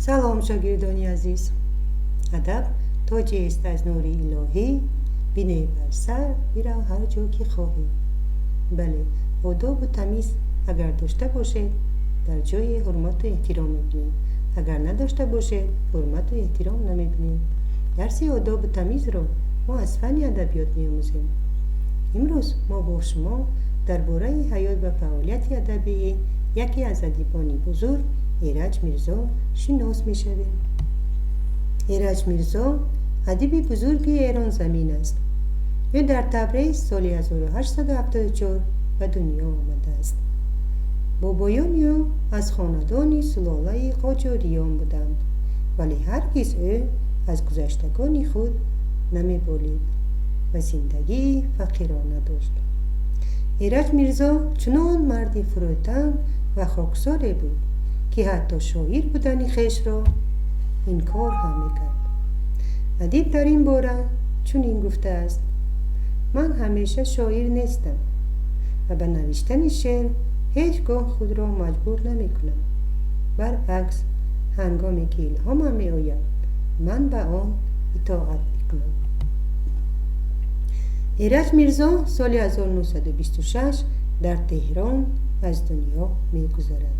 Салом, шогирдони азиз! Адаб тоҷест аз нури илоҳӣ, бинеҳ бар сар, бирав ҳар ҷо ки хоҳӣ. Бале, одобу тамиз агар дошта бошед, дар ҷои ҳурмату эҳтиром мебинед. Агар надошта бошед, ҳурмату эҳтиром намебинед. Дарси одобу тамизро мо аз фанни адабиёт меомӯзем. Имрӯз мо бо шумо дар бораи ҳаёт ва фаъолияти адабии яке аз адибони бузург Эраҷ Мирзо шинос мешавем. Эраҷ Мирзо адиби бузурги Эронзамин аст. Ӯ дар Табрез соли 1874 ба дунё омадааст. Бобоёни ӯ аз хонадони сулолаи Қоҷориён буданд, вале ҳаргиз ӯ аз гузаштагони худ намеболид ва зиндагии фақирона дошт. Эраҷ Мирзо чунон марди фурӯтан ва хоксоре буд, ки ҳатто шоир будани хешро инкор ҳам мекард. Адиб дар ин бора чунин гуфтааст: ман ҳамеша шоир нестам ва ба навиштани шеър ҳеҷ гоҳ худро маҷбур намекунам. Баръакс, ҳангоме ки илҳомам меояд, ман ба он итоат мекунам. Эраҷ Мирзо соли 1926 дар Теҳрон аз дунё мегузарад.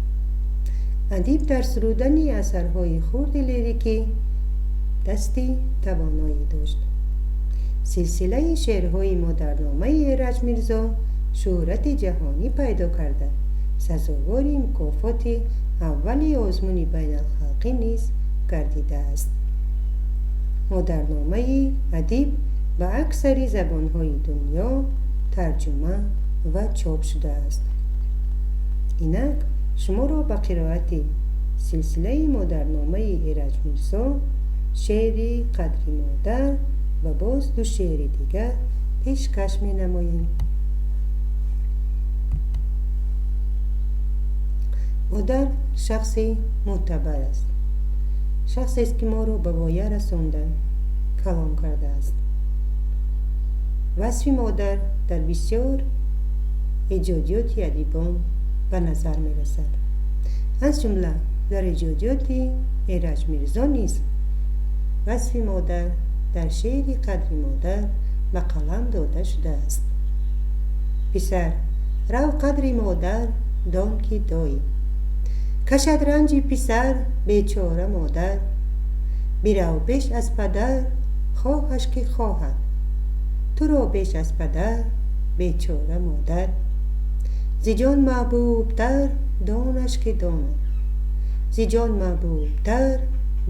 Адиб дар сурудани асарҳои хурди лирикӣ дасти тавоное дошт. Силсилаи шеърҳои модарномаи Эраҷ Мирзо шӯҳрати ҷаҳонӣ пайдо карда, сазовори мукофоти аввали озмуни байналхалқӣ низ гардидааст. Модарномаи адиб ба аксари забонҳои дунё тарҷума ва чоп шудааст. Инак шуморо ба қироати силсилаи модарномаи Эраҷ Мирзо, шеъри қадри модар ва боз ду шеъри дигар пешкаш менамоем. Модар шахси мӯътабар аст. Шахсест, ки моро ба воя расонда калон кардааст. Васфи модар дар бисёр эҷодиёти адибон ба назар мерасад. Аз ҷумла дар эҷодиёти Эраҷ Мирзо низ васфи модар дар шеъри қадри модар ба қалам дода шудааст. Писар, рав қадри модар дон ки доим. Кашад ранҷи писар бечора модар. Бирав беш аз падар хоҳаш ки хоҳад. Туро беш аз падар бечора модар. Зи ҷон маҳбубтар донаш ки донад. Зи ҷон маҳбубтар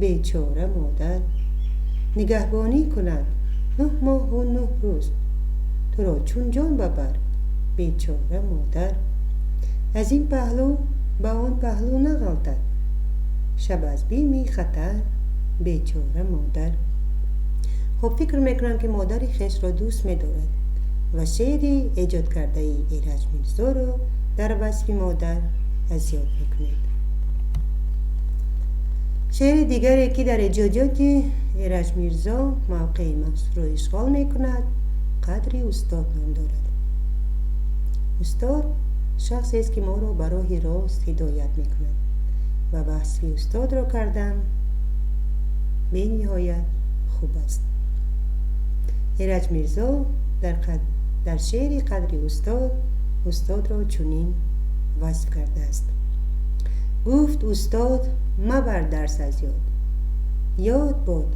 бечора модар. Нигаҳбонӣ кунад 9 моҳу 9 рӯз. Туро чун ҷон бабар бечора модар. Аз ин паҳлӯ ба он паҳлӯ нағалтад. Шаб аз бими хатар бечора модар. Хуб, фикр мекунам, ки модари хешро дӯст медорад ва шеъри эҷодкардаи Эраҷ Мирзоро дар васфи модар аз ёд мекунед. Шеъри дигаре, ки дар эҷодиёти Эраҷ Мирзо мавқеи махсусро ишғол мекунад, қадри устод ном дорад. Устод шахсест, ки моро ба роҳи рост ҳидоят мекунад ва васфи устодро кардан бениҳоят хуб аст. Эраҷ Мирзо дар шеъри қадри устод устодро чунин васф кардааст. Гуфт устод мабар дарс аз ёд, ёд бод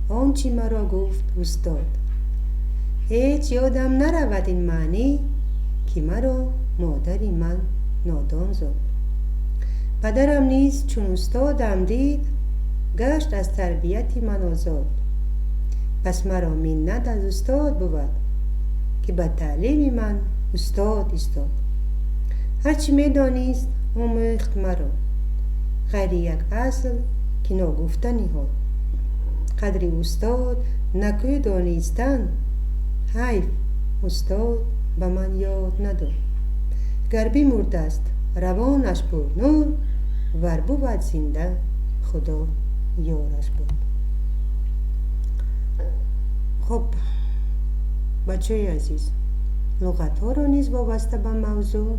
он чӣ маро гуфт устод. Ҳеҷ ёдам наравад ин маънӣ, ки маро модари ман нодон зод. Падарам низ чун устодам дид, гашт аз тарбияти ман озод. Пас маро миннат аз устод бувад, ки ба таълими ман устод истод. Ҳарчи медонист омӯхт маро, ғайри як асл ки ногуфта ниҳод. Қадри устод накӯ донистан, ҳайф устод ба ман ёд надод. Гар бимурдаст равонаш пурнур, вар бувад зинда худо ёраш буд. Хуб, бачаи азиз, луғатҳоро низ вобаста ба мавзӯъ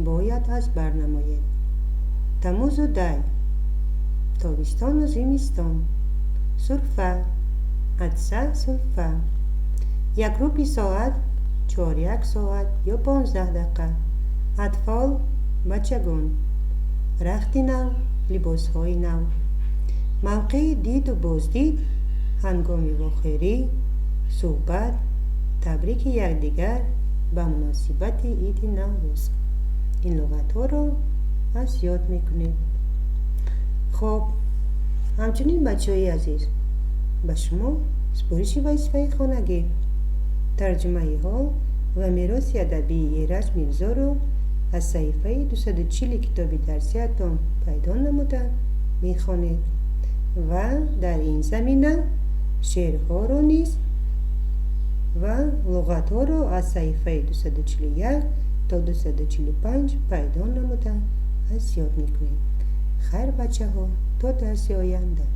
бояд аз бар намоед. Тамузу дай Тобистону зимистон. Сулфа, атса, сулфа. Як рубъи соат, чоряк соат ё 15 дақиқа. Атфол, бачагон. Рахти нав, либосҳои нав. Мавқеи диду боздид, ҳангоми вохӯрӣ, суҳбат, табрики якдигар ба муносибати иди Наврӯз. Ин луғатҳоро аз ёд мекунед. Хоб, ҳамчунин, бачаҳои азиз, ба шумо супориши вазифаи хонагӣ: тарҷумаи ҳол ва мероси адабии Эраҷ Мирзоро аз саҳифаи 240 китоби дарсиятон пайдо намуда мехонед ва дар ин замина шеърҳоро низ ва луғатҳоро аз саҳифаи 241 то 245 пайдо намуда аз ёд мекунед. Хайр, бачаҳо, то дарси оянда.